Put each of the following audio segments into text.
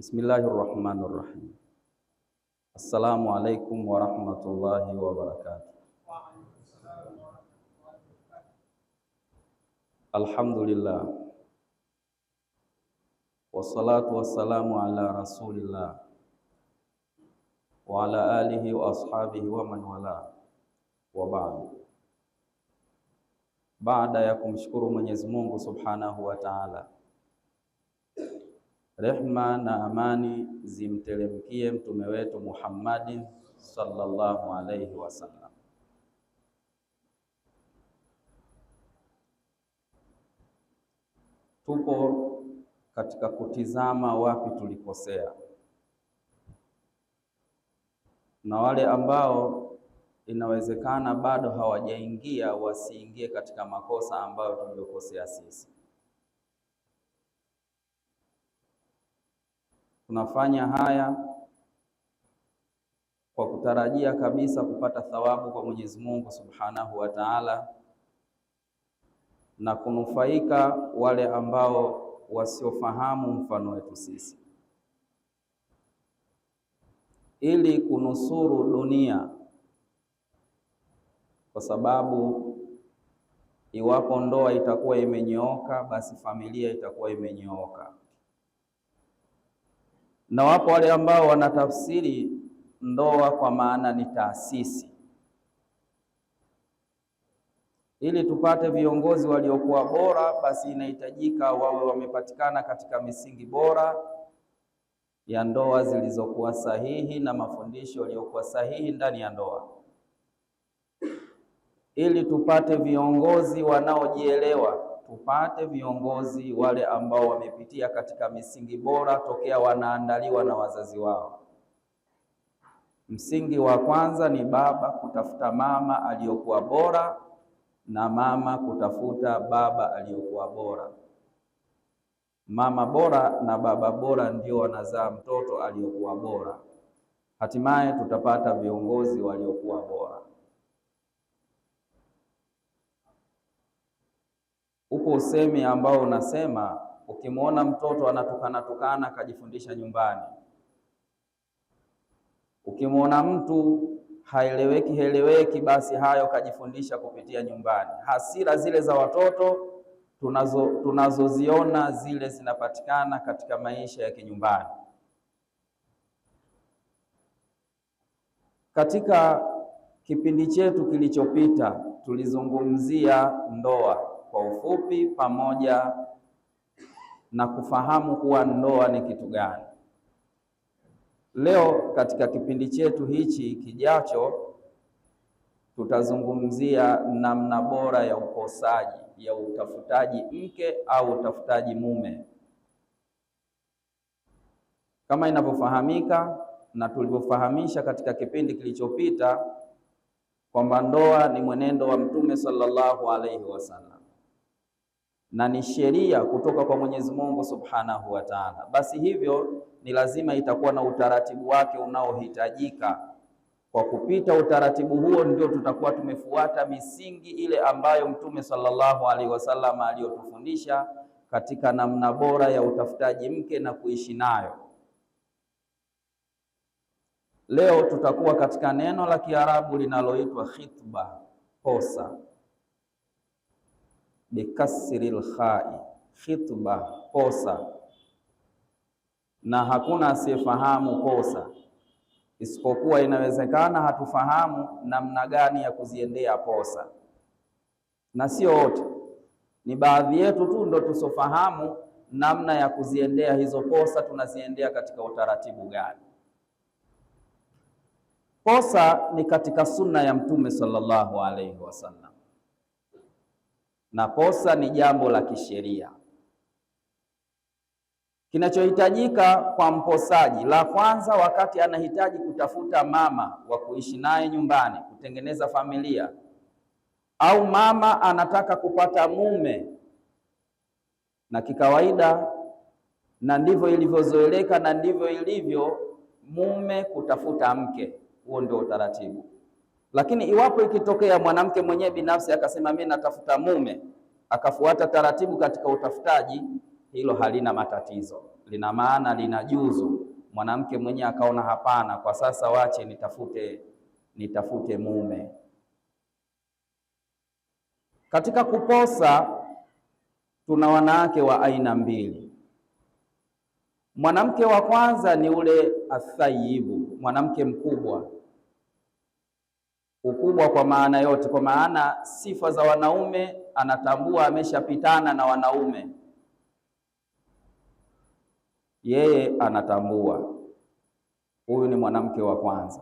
Bismillahir Rahmanir Rahim. Assalamu alaikum warahmatullahi wabarakatuh. Alhamdulillah wassalatu wassalamu ala rasulillah wa ala alihi wa ashabihi wa man wala wa ba'du. Baada ya kumshukuru Mwenyezi Mungu Subhanahu wa Ta'ala, rehma na amani zimteremkie mtume wetu Muhammadin sallallahu alayhi wasallam. Tupo katika kutizama wapi tulikosea, na wale ambao inawezekana bado hawajaingia wasiingie katika makosa ambayo tuliyokosea sisi. Tunafanya haya kwa kutarajia kabisa kupata thawabu kwa Mwenyezi Mungu Subhanahu wa Ta'ala na kunufaika wale ambao wasiofahamu mfano wetu sisi, ili kunusuru dunia, kwa sababu iwapo ndoa itakuwa imenyooka, basi familia itakuwa imenyooka. Na wapo wale ambao wanatafsiri ndoa kwa maana ni taasisi. Ili tupate viongozi waliokuwa bora, basi inahitajika wawe wamepatikana katika misingi bora ya ndoa zilizokuwa sahihi na mafundisho yaliyokuwa sahihi ndani ya ndoa. Ili tupate viongozi wanaojielewa, tupate viongozi wale ambao wamepitia katika misingi bora tokea wanaandaliwa na wazazi wao. Msingi wa kwanza ni baba kutafuta mama aliyokuwa bora na mama kutafuta baba aliyokuwa bora. Mama bora na baba bora ndio wanazaa mtoto aliyokuwa bora. Hatimaye tutapata viongozi waliokuwa bora. Upo usemi ambao unasema ukimwona mtoto anatukana tukana kajifundisha nyumbani. Ukimwona mtu haeleweki heleweki, basi hayo kajifundisha kupitia nyumbani. Hasira zile za watoto tunazoziona zile zinapatikana katika maisha ya kinyumbani. Katika kipindi chetu kilichopita tulizungumzia ndoa kwa ufupi, pamoja na kufahamu kuwa ndoa ni kitu gani. Leo katika kipindi chetu hichi kijacho tutazungumzia namna bora ya uposaji, ya utafutaji mke au utafutaji mume. Kama inavyofahamika na tulivyofahamisha katika kipindi kilichopita kwamba ndoa ni mwenendo wa Mtume sallallahu alaihi wasallam na ni sheria kutoka kwa Mwenyezi Mungu Subhanahu wa Ta'ala. Basi hivyo ni lazima itakuwa na utaratibu wake unaohitajika. Kwa kupita utaratibu huo ndio tutakuwa tumefuata misingi ile ambayo Mtume sallallahu alaihi wasallam aliyotufundisha katika namna bora ya utafutaji mke na kuishi nayo. Leo tutakuwa katika neno la Kiarabu linaloitwa khitba, posa, bikasril khai, khitba, posa. Na hakuna asiyefahamu posa, isipokuwa inawezekana hatufahamu namna gani ya kuziendea posa, na sio wote, ni baadhi yetu tu ndo tusofahamu namna ya kuziendea hizo posa, tunaziendea katika utaratibu gani. Posa ni katika sunna ya Mtume sallallahu alaihi wasallam, na posa ni jambo la kisheria. Kinachohitajika kwa mposaji, la kwanza, wakati anahitaji kutafuta mama wa kuishi naye nyumbani, kutengeneza familia, au mama anataka kupata mume, na kikawaida, na ndivyo ilivyozoeleka na ndivyo ilivyo mume kutafuta mke, huo ndio utaratibu. Lakini iwapo ikitokea mwanamke mwenyewe binafsi akasema mimi natafuta mume, akafuata taratibu katika utafutaji, hilo halina matatizo, lina maana, lina juzu. Mwanamke mwenyewe akaona hapana, kwa sasa wache nitafute mume. Katika kuposa tuna wanawake wa aina mbili. Mwanamke wa kwanza ni ule athayibu, mwanamke mkubwa. Ukubwa kwa maana yote, kwa maana sifa za wanaume anatambua, ameshapitana na wanaume, yeye anatambua. Huyu ni mwanamke wa kwanza.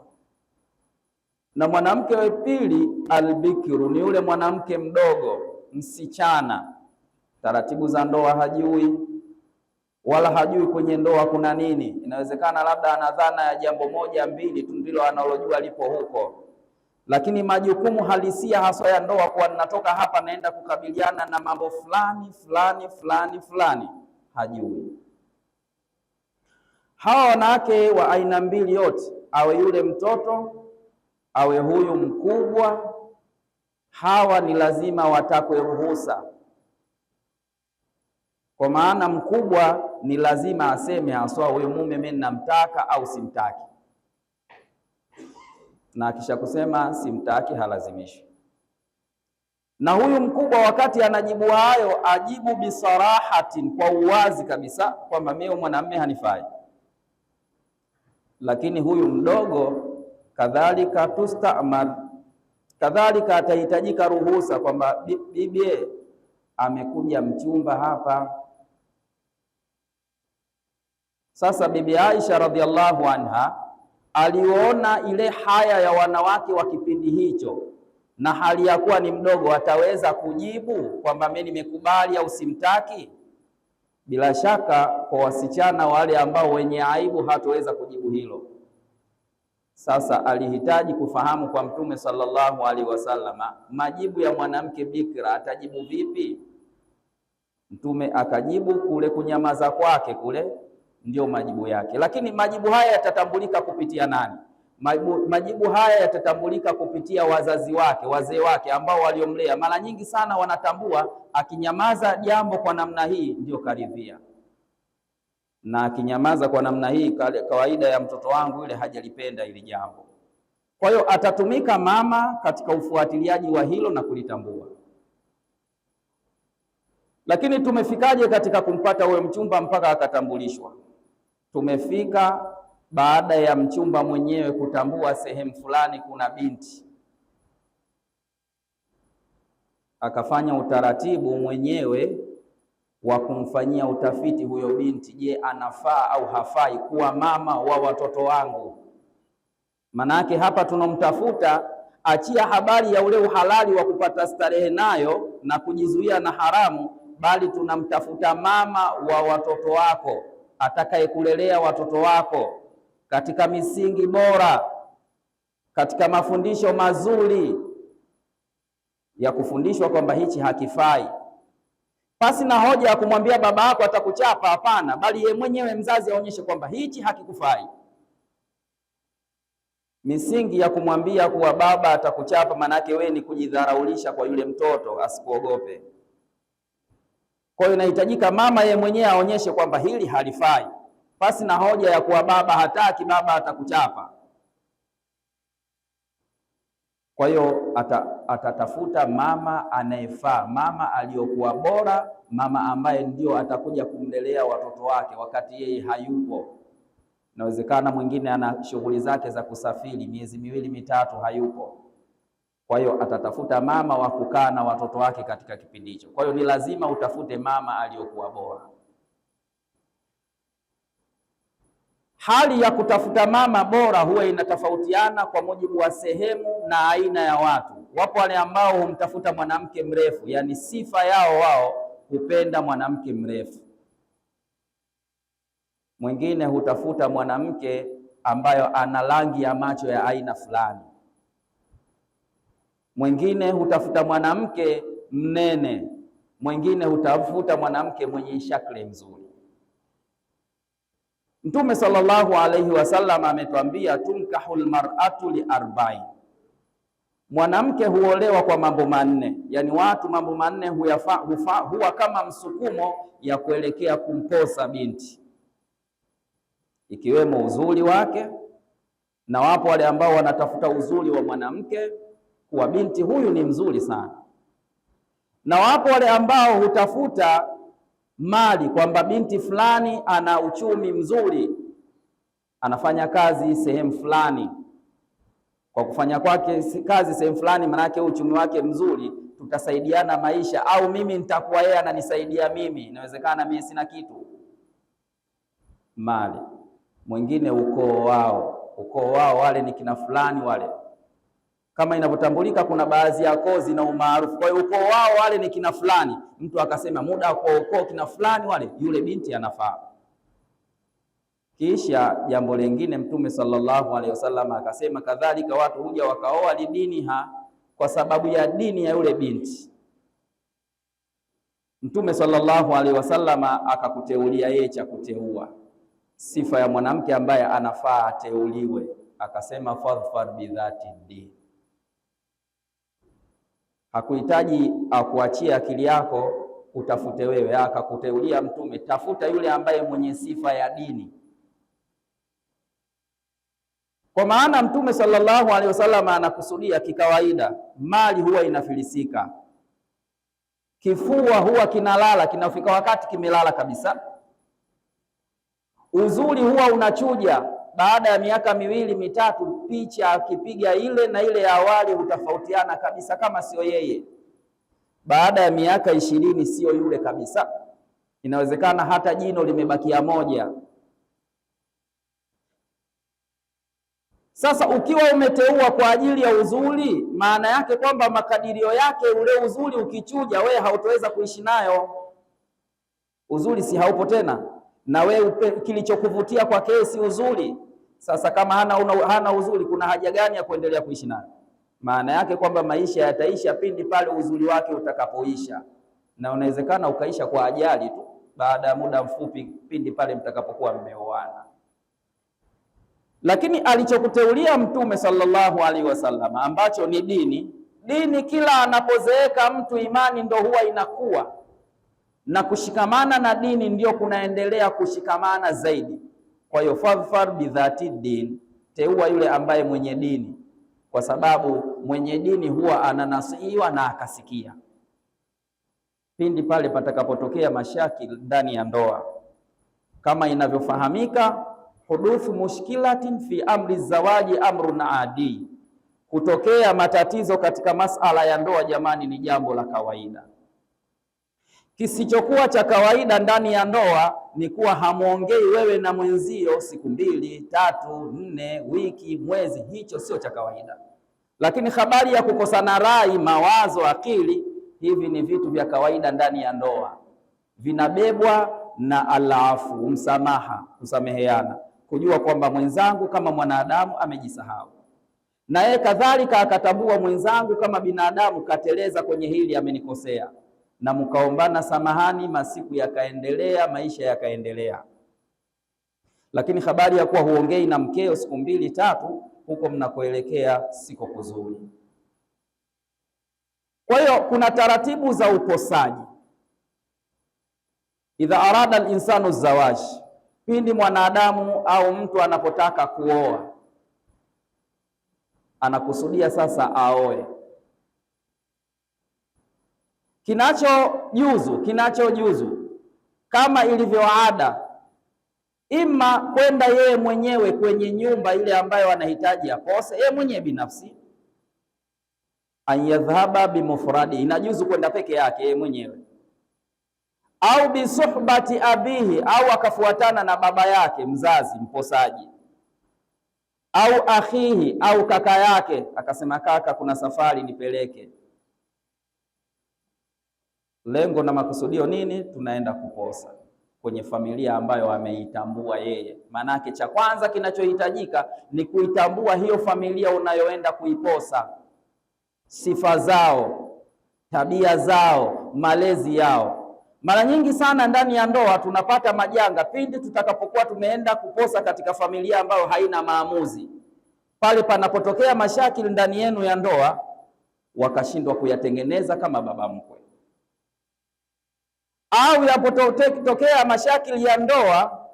Na mwanamke wa pili albikiru, ni yule mwanamke mdogo, msichana, taratibu za ndoa hajui, wala hajui kwenye ndoa kuna nini. Inawezekana labda ana dhana ya jambo moja mbili tu ndilo analojua lipo huko, lakini majukumu halisia haswa ya ndoa, kuwa ninatoka hapa naenda kukabiliana na mambo fulani fulani fulani fulani, hajui. Hawa wanawake wa aina mbili yote, awe yule mtoto awe huyu mkubwa, hawa ni lazima watakwe ruhusa. Kwa maana mkubwa ni lazima aseme haswa huyu mume mimi ninamtaka au simtaki, na akisha kusema simtaki halazimishwi. Na huyu mkubwa wakati anajibu hayo ajibu bisarahatin, kwa uwazi kabisa kwamba mimi mwanamume hanifai. Lakini huyu mdogo kadhalika tustamar, kadhalika atahitajika ruhusa kwamba bibi, amekuja mchumba hapa. Sasa Bibi Aisha radhiallahu anha aliona ile haya ya wanawake wa kipindi hicho na hali ya kuwa ni mdogo, ataweza kujibu kwamba mimi nimekubali au simtaki? Bila shaka kwa wasichana wale ambao wenye aibu hataweza kujibu hilo. Sasa alihitaji kufahamu kwa Mtume sallallahu alaihi wasallama majibu ya mwanamke bikira atajibu vipi? Mtume akajibu kule kunyamaza kwake kule ndio majibu yake. Lakini majibu haya yatatambulika kupitia nani? Majibu haya yatatambulika kupitia wazazi wake, wazee wake ambao waliomlea. Mara nyingi sana wanatambua akinyamaza jambo kwa namna hii ndio karidhia, na akinyamaza kwa namna hii, kawaida ya mtoto wangu yule hajalipenda hili jambo. Kwa hiyo atatumika mama katika ufuatiliaji wa hilo na kulitambua. Lakini tumefikaje katika kumpata huyo mchumba mpaka akatambulishwa? Tumefika baada ya mchumba mwenyewe kutambua sehemu fulani kuna binti, akafanya utaratibu mwenyewe wa kumfanyia utafiti huyo binti. Je, anafaa au hafai kuwa mama wa watoto wangu? Manake hapa tunamtafuta, achia habari ya ule uhalali wa kupata starehe nayo na kujizuia na haramu, bali tunamtafuta mama wa watoto wako atakayekulelea watoto wako katika misingi bora, katika mafundisho mazuri ya kufundishwa kwamba hichi hakifai, pasi na hoja ya kumwambia baba yako atakuchapa. Hapana, bali ye mwenyewe mzazi aonyeshe kwamba hichi hakikufai. Misingi ya kumwambia kuwa baba atakuchapa, maana yake wewe ni kujidharaulisha kwa yule mtoto asikuogope. Kwa hiyo inahitajika mama ye mwenyewe aonyeshe kwamba hili halifai, pasi na hoja ya kuwa baba hataki, baba atakuchapa. Kwa hiyo atatafuta mama anayefaa, mama aliyokuwa bora, mama ambaye ndio atakuja kumlelea watoto wake wakati yeye hayupo. Inawezekana mwingine ana shughuli zake za kusafiri, miezi miwili mitatu hayupo. Kwa hiyo atatafuta mama wa kukaa na watoto wake katika kipindi hicho. Kwa hiyo ni lazima utafute mama aliyokuwa bora. Hali ya kutafuta mama bora huwa inatofautiana kwa mujibu wa sehemu na aina ya watu. Wapo wale ambao humtafuta mwanamke mrefu, yani sifa yao wao hupenda mwanamke mrefu. Mwingine hutafuta mwanamke ambayo ana rangi ya macho ya aina fulani. Mwingine hutafuta mwanamke mnene. Mwingine hutafuta mwanamke mwenye shakli nzuri. Mtume sallallahu alaihi wasallam ametuambia tunkahul mar'atu li arba'in, mwanamke huolewa kwa mambo manne. Yani watu mambo manne huwa kama msukumo ya kuelekea kumposa binti. ikiwemo uzuri wake, na wapo wale ambao wanatafuta uzuri wa mwanamke, kuwa binti huyu ni mzuri sana, na wapo wale ambao hutafuta mali, kwamba binti fulani ana uchumi mzuri, anafanya kazi sehemu fulani. Kwa kufanya kwake kazi sehemu fulani, manake uchumi wake mzuri, tutasaidiana maisha, au mimi nitakuwa yeye ananisaidia mimi, inawezekana mimi sina kitu. Mali. Mwingine ukoo wao, ukoo wao wale ni kina fulani wale, kama inavyotambulika kuna baadhi ya koo zina umaarufu, kwa hiyo ukoo wao wale ni kina fulani. Mtu akasema muda kwa ukoo kina fulani wale, yule binti anafaa. Kisha jambo lingine Mtume sallallahu alaihi wasallam akasema, kadhalika watu huja wakaoa lidiniha, kwa sababu ya dini ya yule binti. Mtume sallallahu alaihi wasallam akakuteulia yeye cha kuteua, sifa ya mwanamke ambaye anafaa ateuliwe, akasema fadhfar bidhati din. Hakuhitaji akuachie akili yako utafute wewe, akakuteulia Mtume, tafuta yule ambaye mwenye sifa ya dini. Kwa maana Mtume sallallahu alaihi wasallam anakusudia kikawaida, mali huwa inafilisika, kifua huwa kinalala, kinafika wakati kimelala kabisa. Uzuri huwa unachuja baada ya miaka miwili mitatu, picha akipiga ile na ile ya awali hutofautiana kabisa, kama sio yeye. Baada ya miaka 20 sio yule kabisa, inawezekana hata jino limebakia moja. Sasa ukiwa umeteua kwa ajili ya uzuri, maana yake kwamba makadirio yake ule uzuri ukichuja, we hautoweza kuishi nayo. Uzuri si haupo tena, na we kilichokuvutia kwake si uzuri. Sasa kama hana uzuri, kuna haja gani ya kuendelea kuishi nayo? Maana yake kwamba maisha yataisha pindi pale uzuri wake utakapoisha, na unawezekana ukaisha kwa ajali tu baada ya muda mfupi, pindi pale mtakapokuwa mmeoana. Lakini alichokuteulia Mtume sallallahu alaihi wasallam ambacho ni dini. Dini kila anapozeeka mtu, imani ndo huwa inakuwa, na kushikamana na dini ndio kunaendelea kushikamana zaidi. Kwa hiyo fadhfar bidhati din, teua yule ambaye mwenye dini, kwa sababu mwenye dini huwa ananasihiwa na akasikia. Pindi pale patakapotokea mashaki ndani ya ndoa, kama inavyofahamika, huduthu mushkilatin fi amri zawaji amrun adi, kutokea matatizo katika masala ya ndoa, jamani, ni jambo la kawaida. Kisichokuwa cha kawaida ndani ya ndoa ni kuwa hamuongei wewe na mwenzio siku 2, 3, 4, wiki, mwezi. Hicho sio cha kawaida. Lakini habari ya kukosana rai, mawazo, akili, hivi ni vitu vya kawaida ndani ya ndoa, vinabebwa na alafu, msamaha, kusameheana, kujua kwamba mwenzangu kama mwanadamu amejisahau, na yeye kadhalika akatambua mwenzangu kama binadamu kateleza kwenye hili, amenikosea, na mkaombana samahani, masiku yakaendelea, maisha yakaendelea. Lakini habari ya kuwa huongei na mkeo siku 2, 3, huko mnakoelekea siko kuzuri. Kwa hiyo kuna taratibu za uposaji. Idha arada al-insanu zawaj, pindi mwanadamu au mtu anapotaka kuoa, anakusudia sasa aoe. Kinachojuzu kama ilivyo ada, ima kwenda yeye mwenyewe kwenye nyumba ile ambayo anahitaji akose yeye mwenyewe binafsi, an yadhhaba bimufradi, inajuzu kwenda peke yake yeye mwenyewe, au bisuhbati abihi, au akafuatana na baba yake mzazi mposaji, au akhihi, au kaka yake, akasema kaka, kuna safari nipeleke. Lengo na makusudio nini? Tunaenda kuposa kwenye familia ambayo ameitambua yeye. Manake cha kwanza kinachohitajika ni kuitambua hiyo familia unayoenda kuiposa, sifa zao, tabia zao, malezi yao. Mara nyingi sana ndani ya ndoa tunapata majanga pindi tutakapokuwa tumeenda kuposa katika familia ambayo haina maamuzi. Pale panapotokea mashakili ndani yenu ya ndoa, wakashindwa kuyatengeneza kama baba mkwe, au yapotokea mashakili ya ndoa,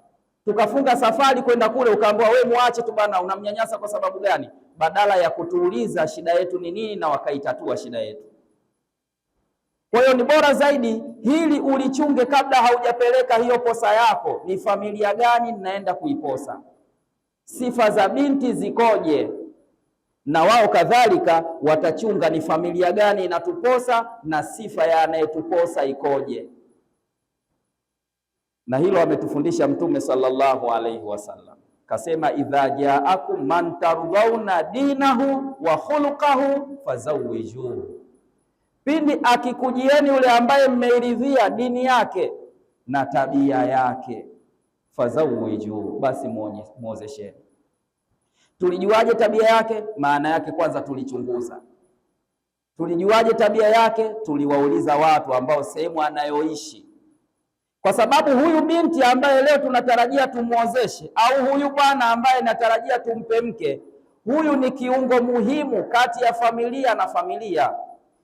Tukafunga safari kwenda kule, ukaambiwa we muache tu bana, unamnyanyasa kwa sababu gani? Badala ya kutuuliza shida yetu ni nini, na wakaitatua shida yetu. Kwa hiyo ni bora zaidi hili ulichunge kabla haujapeleka hiyo posa yako. Ni familia gani ninaenda kuiposa? Sifa za binti zikoje? Na wao kadhalika watachunga ni familia gani inatuposa na sifa ya anayetuposa ikoje. Na hilo ametufundisha Mtume sallallahu alaihi wasallam, kasema idha jaakum man tardhauna dinahu wa khuluquhu fazawijuhu, pindi akikujieni yule ambaye mmeiridhia dini yake na tabia yake, fazawijuhu, basi muozesheni. Tulijuaje tabia yake? Maana yake kwanza tulichunguza. Tulijuaje tabia yake? Tuliwauliza watu ambao sehemu anayoishi, kwa sababu huyu binti ambaye leo tunatarajia tumuozeshe au huyu bwana ambaye natarajia tumpe mke, huyu ni kiungo muhimu kati ya familia na familia.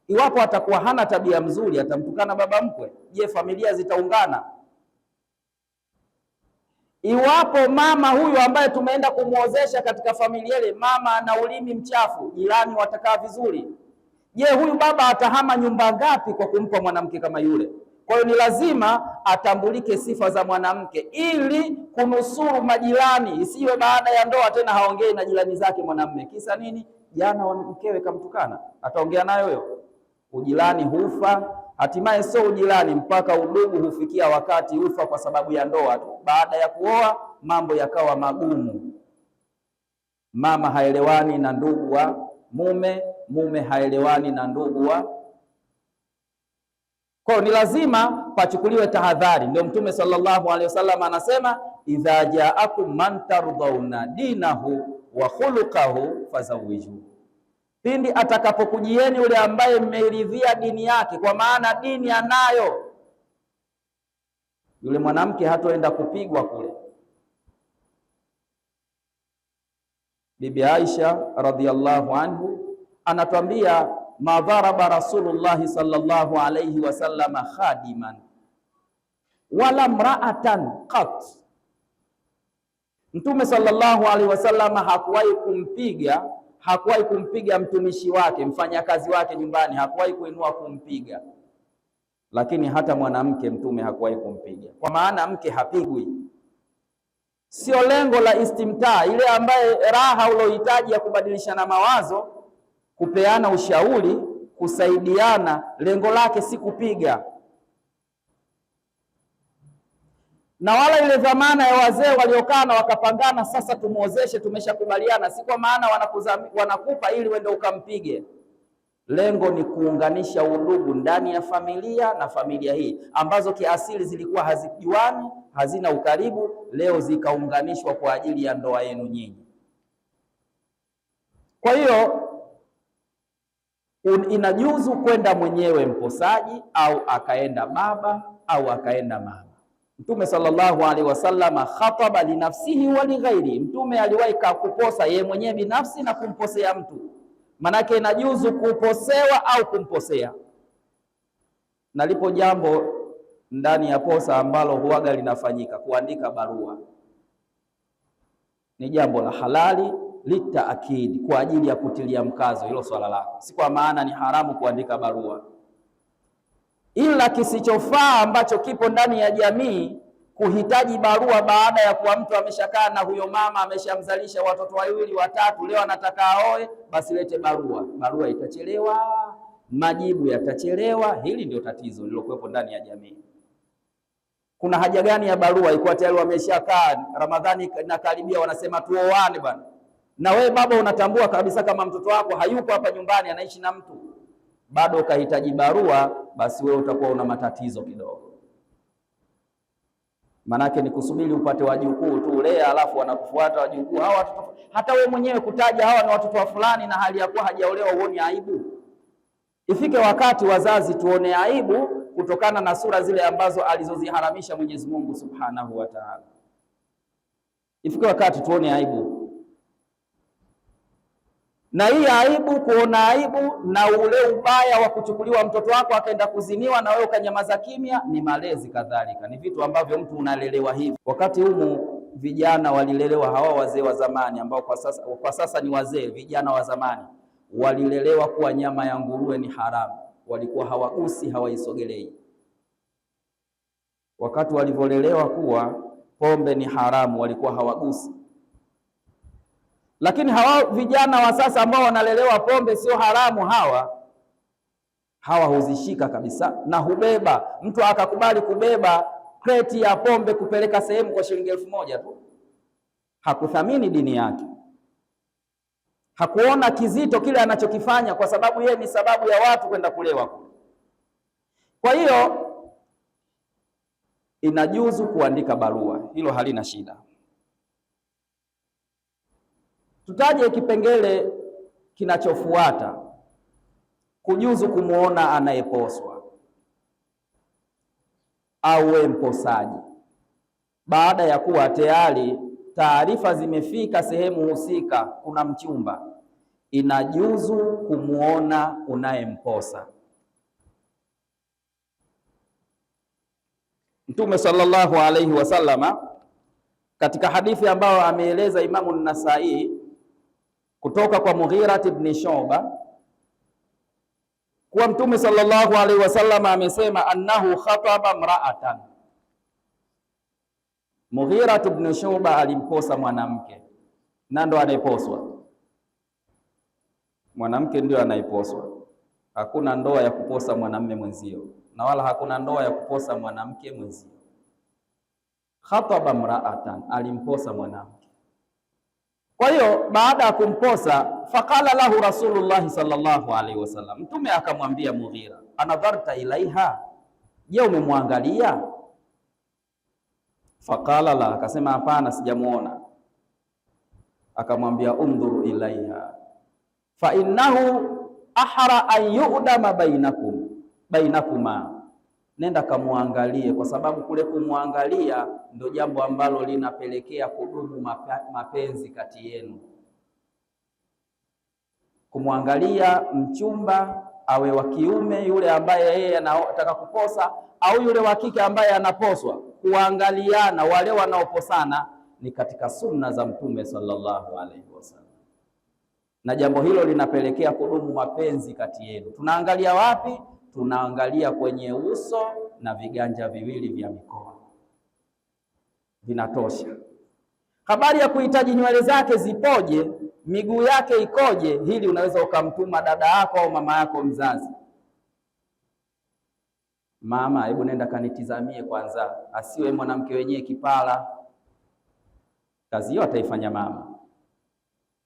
Iwapo atakuwa hana tabia mzuri, atamtukana baba mkwe. Je, familia zitaungana? Iwapo mama huyu ambaye tumeenda kumuozesha katika familia ile, mama ana ulimi mchafu, jirani watakaa vizuri? Je, huyu baba atahama nyumba ngapi kwa kumpa mwanamke kama yule? Kwa hiyo ni lazima atambulike sifa za mwanamke ili kunusuru majirani, isiwe baada ya ndoa tena haongei na jirani zake mwanamume. Kisa nini? Jana mkewe kamtukana, ataongea nayo huyo? Ujirani hufa hatimaye, sio ujirani, mpaka udugu hufikia wakati hufa kwa sababu ya ndoa tu. Baada ya kuoa mambo yakawa magumu, mama haelewani na ndugu wa mume, mume haelewani na ndugu wa. Kwa ni lazima pachukuliwe tahadhari. Ndio Mtume sallallahu alaihi wasallam anasema idha jaakum man tardhauna dinahu wa khuluquhu fazawijuhu, pindi atakapokujieni yule ambaye mmeiridhia dini yake, kwa maana dini anayo yule mwanamke, hatoenda kupigwa kule. Bibi Aisha radhiallahu anhu anatwambia ma dharaba Rasulullahi sallallahu alayhi wasallama khadiman wala mraatan qat, Mtume sallallahu alayhi wasallama hakuwahi kumpiga mtumishi wake, mfanyakazi wake nyumbani, hakuwahi kuinua kumpiga. Lakini hata mwanamke Mtume hakuwahi kumpiga, kwa maana mke hapigwi. Sio lengo la istimtaa, ile ambaye raha ulohitaji ya kubadilishana mawazo, kupeana ushauri, kusaidiana, lengo lake si kupiga. Na wala ile dhamana ya wazee waliokaa na wakapangana, sasa tumuozeshe, tumeshakubaliana, si kwa maana wanakupa ili uende ukampige. Lengo ni kuunganisha udugu ndani ya familia na familia hii ambazo kiasili zilikuwa hazijuani, hazina ukaribu, leo zikaunganishwa kwa ajili ya ndoa yenu nyinyi. Kwa hiyo inajuzu kwenda mwenyewe mposaji au akaenda baba au akaenda mama. Mtume sallallahu alaihi wasallama khataba linafsihi wa lighairi, Mtume aliwahi kuposa yeye mwenyewe binafsi na kumposea mtu. Manake inajuzu kuposewa au kumposea. Na lipo jambo ndani ya posa ambalo huwaga linafanyika, kuandika barua ni jambo la halali litaakidi, kwa ajili ya kutilia mkazo hilo swala lako, si kwa maana ni haramu kuandika barua, ila kisichofaa ambacho kipo ndani ya jamii kuhitaji barua baada ya kuwa mtu ameshakaa na huyo mama ameshamzalisha watoto wawili watatu, leo anataka aoe, basi lete barua. Barua itachelewa, majibu yatachelewa. Hili ndio tatizo lililokuwepo ndani ya jamii. Kuna haja gani ya barua ikiwa tayari wameshakaa, Ramadhani inakaribia, wanasema tuoane bwana, na we baba unatambua kabisa kama mtoto wako hayuko hapa nyumbani, anaishi na mtu, bado ukahitaji barua, basi wewe utakuwa una matatizo kidogo. Manake ni kusubiri upate wajukuu tu lea, alafu wanakufuata wajukuu hawa watoto. Hata wewe mwenyewe kutaja hawa ni watoto wa fulani na hali ya kuwa hajaolewa, huoni aibu? Ifike wakati wazazi tuone aibu kutokana na sura zile ambazo alizoziharamisha Mwenyezi Mungu Subhanahu wa Ta'ala. Ifike wakati tuone aibu, na hii aibu, kuona aibu na ule ubaya wa kuchukuliwa mtoto wako akaenda kuziniwa na wewe ukanyamaza kimya, ni malezi kadhalika, ni vitu ambavyo mtu unalelewa hivi. Wakati humu vijana walilelewa, hawa wazee wa zamani ambao kwa sasa ni wazee, vijana wa zamani walilelewa kuwa nyama ya nguruwe ni haramu, walikuwa hawagusi, hawaisogelei. Wakati walivyolelewa kuwa pombe ni haramu, walikuwa hawagusi. Lakini hawa vijana wa sasa ambao wanalelewa pombe sio haramu, hawa huzishika kabisa na hubeba. Mtu akakubali kubeba kreti ya pombe kupeleka sehemu kwa shilingi 1000 tu, hakuthamini dini yake, hakuona kizito kile anachokifanya, kwa sababu yeye ni sababu ya watu kwenda kulewa kule. Kwa hiyo inajuzu kuandika barua, hilo halina shida. Tutaje kipengele kinachofuata, kujuzu kumuona anayeposwa au mposaji, baada ya kuwa tayari taarifa zimefika sehemu husika, kuna mchumba, inajuzu kumuona unayemposa. Mtume sallallahu alaihi wasallama katika hadithi ambayo ameeleza Imamu Nasai kutoka kwa Mughira ibn Shu'ba kuwa Mtume sallallahu alaihi wasallam amesema, annahu khataba mra'atan. Mughira ibn Shu'ba alimposa mwanamke, na ndo anayeposwa mwanamke, ndio anayeposwa. Hakuna ndoa ya kuposa mwanamme mwenzio, na wala hakuna ndoa ya kuposa mwanamke mwenzio. Khataba mra'atan, alimposa mwanamke. Kwa hiyo baada ya kumposa, faqala lahu Rasulullah sallallahu alaihi wasallam, Mtume akamwambia Mughira, anadharta ilaiha, je, umemwangalia? Faqala la, akasema hapana, sijamuona. Akamwambia undhuru ilaiha fa innahu ahra an yu'dama bainakum bainakuma, nenda kamwangalie, kwa sababu kule kumwangalia ndio jambo ambalo linapelekea kudumu mapenzi kati yenu. Kumwangalia mchumba awe wa kiume yule ambaye yeye anataka kuposa au yule wa kike ambaye anaposwa, kuangaliana wale wanaoposana ni katika sunna za Mtume sallallahu alaihi wasallam, na jambo hilo linapelekea kudumu mapenzi kati yenu. Tunaangalia wapi? Tunaangalia kwenye uso na viganja viwili vya mikono, vinatosha. Habari ya kuhitaji nywele zake zipoje, miguu yake ikoje, hili unaweza ukamtuma dada yako au mama yako mzazi. Mama, hebu nenda kanitizamie kwanza, asiwe mwanamke wenyewe kipara. Kazi hiyo ataifanya mama,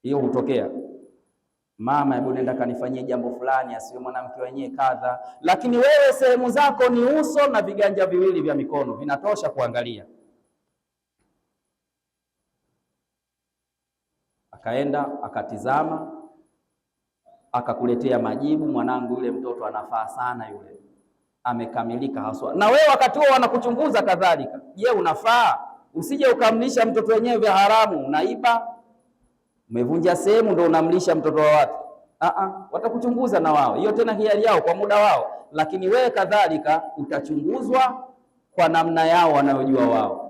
hiyo hutokea. Mama, hebu nenda kanifanyie jambo fulani, asiwe mwanamke wenyewe kadha. Lakini wewe sehemu zako ni uso na viganja viwili vya mikono, vinatosha kuangalia. Akaenda akatizama, akakuletea majibu, mwanangu, yule mtoto anafaa sana, yule amekamilika haswa. Na wewe wakati huo wanakuchunguza kadhalika, je, unafaa? Usije ukamlisha mtoto wenyewe vya haramu, unaiba, umevunja sehemu, ndio unamlisha mtoto wa watu. Watakuchunguza na wao, hiyo tena hiari yao kwa muda wao, lakini wewe kadhalika utachunguzwa kwa namna yao wanayojua wao.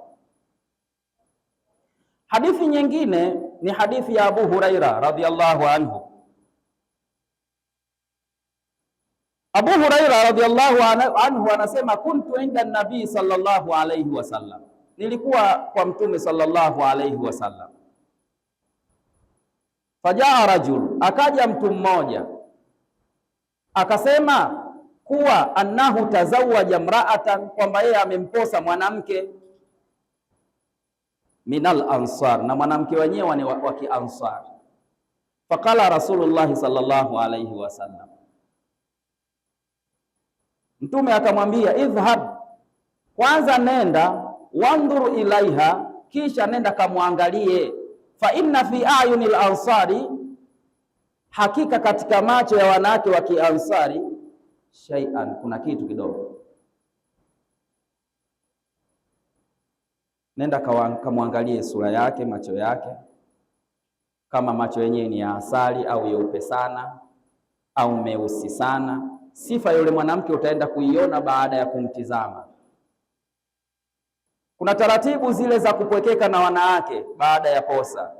Hadithi nyingine ni hadithi ya Abu Huraira radhiyallahu anhu. Abu Huraira radhiyallahu anhu anasema, kuntu inda nabii sallallahu alayhi wasallam, nilikuwa kwa Mtume sallallahu alayhi wasallam. Fajaa rajul, akaja mtu mmoja akasema kuwa annahu tazawaja mraatan, kwamba yeye amemposa mwanamke minal ansar, na mwanamke wenyewe ni wa Kiansar. Faqala Rasulullah sallallahu alayhi wasallam, Mtume akamwambia idhhab, kwanza nenda, wandhur ilaiha, kisha nenda kamwangalie. Fa inna fi ayunil ansari, hakika katika macho ya wanawake wa Kiansari, shay'an, kuna kitu kidogo. Nenda kamwangalie sura yake, macho yake, kama macho yenyewe ni ya asali au yeupe sana au meusi sana. Sifa yule mwanamke utaenda kuiona baada ya kumtizama. Kuna taratibu zile za kupwekeka na wanawake baada ya posa,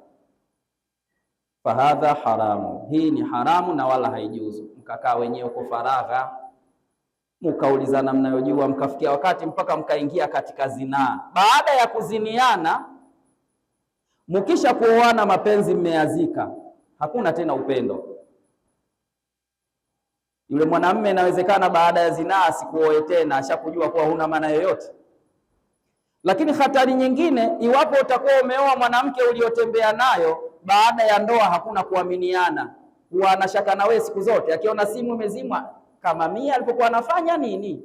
fahadha haramu, hii ni haramu na wala haijuzu. Mkakaa wenyewe uko faragha, mkaulizana mnayojua, mkafikia wakati mpaka mkaingia katika zinaa. Baada ya kuziniana, mkisha kuoana, mapenzi mmeyazika, hakuna tena upendo. Yule mwanamme inawezekana baada ya zinaa asikuoe tena, ashakujua kuwa huna maana yoyote. Lakini hatari nyingine, iwapo utakuwa umeoa mwanamke uliotembea nayo, baada ya ndoa hakuna kuaminiana, huwa anashaka na wewe siku zote. Akiona simu imezimwa, kama mia alipokuwa anafanya nini?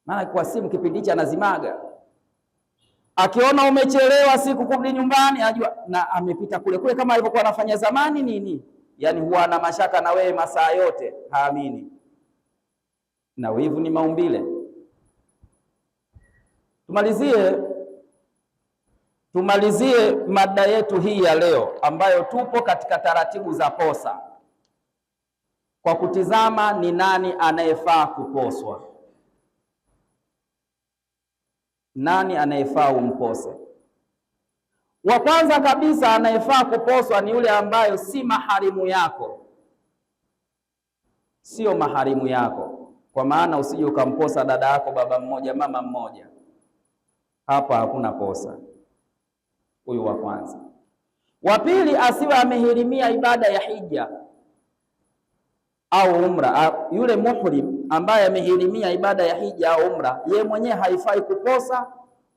Maana kwa simu kipindi hichi anazimaga. Akiona umechelewa siku kurudi nyumbani, ajua na amepita kule kule kama alivyokuwa anafanya zamani nini. Yani huwa ana mashaka na wewe masaa yote, haamini. Na wivu ni maumbile. Tumalizie mada yetu hii ya leo ambayo tupo katika taratibu za posa kwa kutizama ni nani anayefaa kuposwa, nani anayefaa umpose. Wa kwanza kabisa anayefaa kuposwa ni yule ambayo si maharimu yako, sio maharimu yako, kwa maana usije ukamposa dada yako baba mmoja mama mmoja. Hapa hakuna posa. Huyu wa kwanza. Wa pili, asiwe amehirimia ibada ya hija au umra. Yule muhrim ambaye amehirimia ibada ya hija au umra, ye mwenyewe haifai kuposa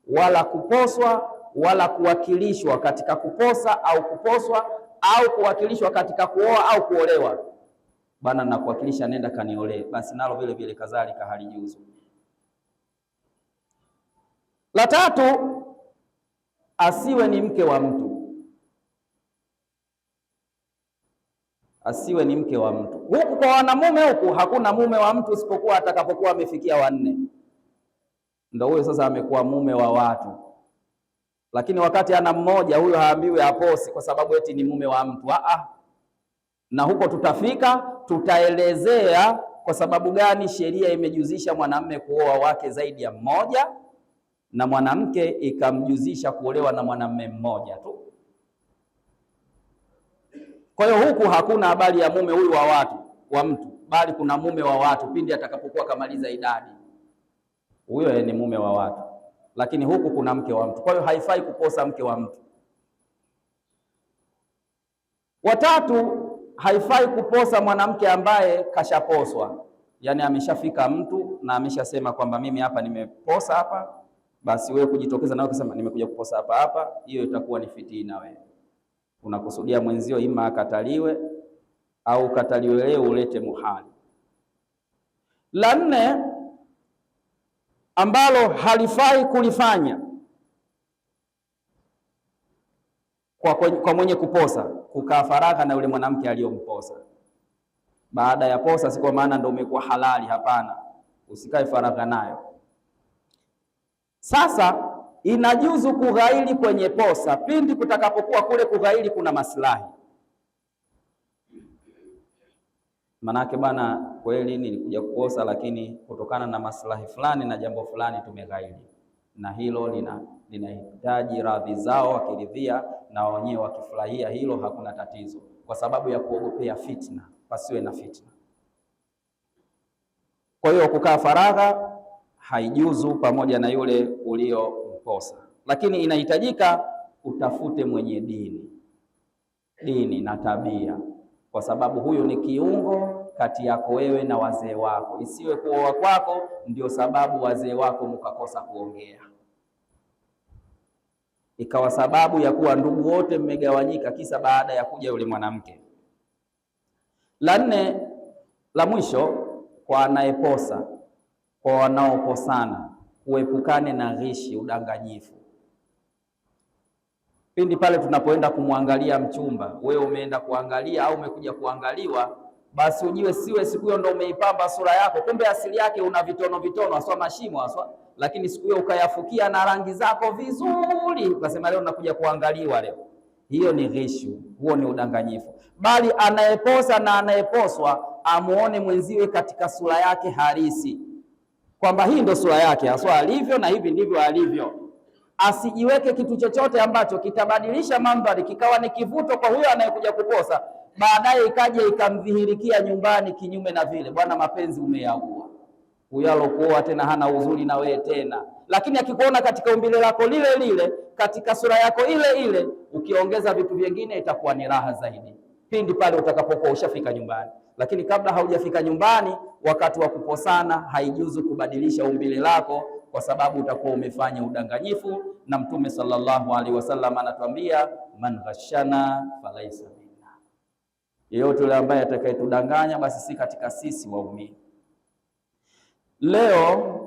wala kuposwa wala kuwakilishwa katika kuposa au kuposwa au kuwakilishwa katika kuoa au kuolewa. Bana, nakuwakilisha, nenda kaniolee, basi nalo vile vile kadhalika halijuzu. La tatu, asiwe ni mke wa mtu, asiwe ni mke wa mtu. Huku kwa wanamume huku hakuna mume wa mtu isipokuwa atakapokuwa amefikia wanne, ndio huyo sasa amekuwa mume wa watu. Lakini wakati ana mmoja, huyo haambiwi aposi kwa sababu eti ni mume wa mtu. Aa, na huko tutafika, tutaelezea kwa sababu gani sheria imejuzisha mwanamume kuoa wake zaidi ya mmoja na mwanamke ikamjuzisha kuolewa na mwanamume mmoja tu. Kwa hiyo huku hakuna habari ya mume huyu wa watu wa mtu, bali kuna mume wa watu pindi atakapokuwa kamaliza idadi, huyo ni mume wa watu. Lakini huku kuna mke wa mtu, kwa hiyo haifai kukosa mke wa mtu. Watatu, haifai kuposa mwanamke ambaye kashaposwa, yaani ameshafika mtu na ameshasema kwamba mimi hapa nimeposa hapa, basi wewe kujitokeza na kusema nimekuja kuposa hapa hapa, hiyo itakuwa ni fitina. Wewe unakusudia mwenzio ima akataliwe au kataliwe leo ulete muhali. La nne ambalo halifai kulifanya kwa mwenye kuposa, kukaa faragha na yule mwanamke aliyomposa baada ya posa. Si kwa maana ndio umekuwa halali, hapana, usikae faragha nayo. Sasa inajuzu kughairi kwenye posa pindi kutakapokuwa kule kughairi kuna maslahi. Manake bana, kweli nilikuja kuposa, lakini kutokana na maslahi fulani na jambo fulani tumeghairi, na hilo linahitaji radhi zao. Wakiridhia na wenyewe wakifurahia hilo, hakuna tatizo, kwa sababu ya kuogopea fitna, pasiwe na fitna. Kwa hiyo kukaa faragha haijuzu pamoja na yule uliomposa, lakini inahitajika utafute mwenye dini, dini na tabia, kwa sababu huyu ni kiungo kati yako wewe na wazee wako. Isiwe kuoa kwako ndio sababu wazee wako mkakosa kuongea, ikawa sababu ya kuwa ndugu wote mmegawanyika, kisa baada ya kuja yule mwanamke. La nne, la mwisho, kwa anayeposa, kwa wanaoposana, kuepukane na ghishi, udanganyifu. Pindi pale tunapoenda kumwangalia mchumba, wewe umeenda kuangalia au umekuja kuangaliwa, basi ujiwe siwe siku hiyo ndo umeipamba sura yako, kumbe asili yake una vitono vitono, haswa mashimo haswa, lakini siku hiyo ukayafukia na rangi zako vizuri, ukasema leo nakuja kuangaliwa leo. Hiyo ni ghishu, huo ni udanganyifu. Bali anayeposa na anayeposwa amuone mwenziwe katika sura yake halisi, kwamba hii ndo sura yake haswa alivyo, na hivi ndivyo alivyo. Asijiweke kitu chochote ambacho kitabadilisha mandhari kikawa ni kivuto kwa huyo anayekuja kuposa, baadaye ikaja ikamdhihirikia nyumbani kinyume na vile. Bwana, mapenzi umeyaua. Huyo alokuoa tena hana uzuri na wewe tena, lakini akikuona katika umbile lako lile lile, katika sura yako ile ile, ukiongeza vitu vingine itakuwa ni raha zaidi pindi pale utakapokuwa ushafika nyumbani. Lakini kabla haujafika nyumbani, wakati wa kuposana, haijuzu kubadilisha umbile lako, kwa sababu utakuwa umefanya udanganyifu. Na Mtume sallallahu alaihi wasallam anatuambia, man ghashana falaisa minna, yeyote yule ambaye atakayetudanganya basi si katika sisi waumini. Leo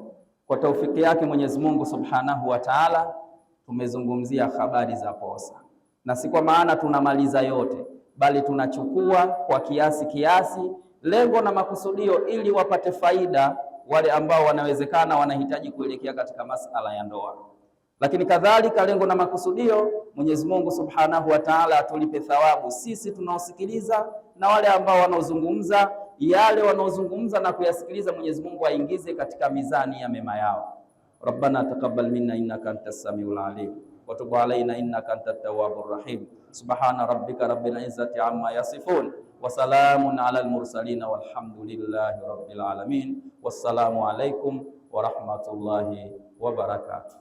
kwa taufiki yake Mwenyezi Mungu Subhanahu wa Ta'ala, tumezungumzia habari za posa, na si kwa maana tunamaliza yote, bali tunachukua kwa kiasi kiasi, lengo na makusudio, ili wapate faida wale ambao wanawezekana wanahitaji kuelekea katika masala ya ndoa. Lakini kadhalika lengo na makusudio, Mwenyezi Mungu Subhanahu wa Ta'ala atulipe thawabu sisi tunaosikiliza na wale ambao wanaozungumza yale wanaozungumza na kuyasikiliza, Mwenyezi Mungu aingize katika mizani ya mema yao. Rabbana taqabbal minna innaka antas samiul alim wa tub alaina innaka antat tawwabur rahim. Subhana rabbika rabbil izzati amma yasifun wa salamun alal mursalin walhamdulillahi rabbil alamin. Wassalamu alaikum wa rahmatullahi wa barakatuh.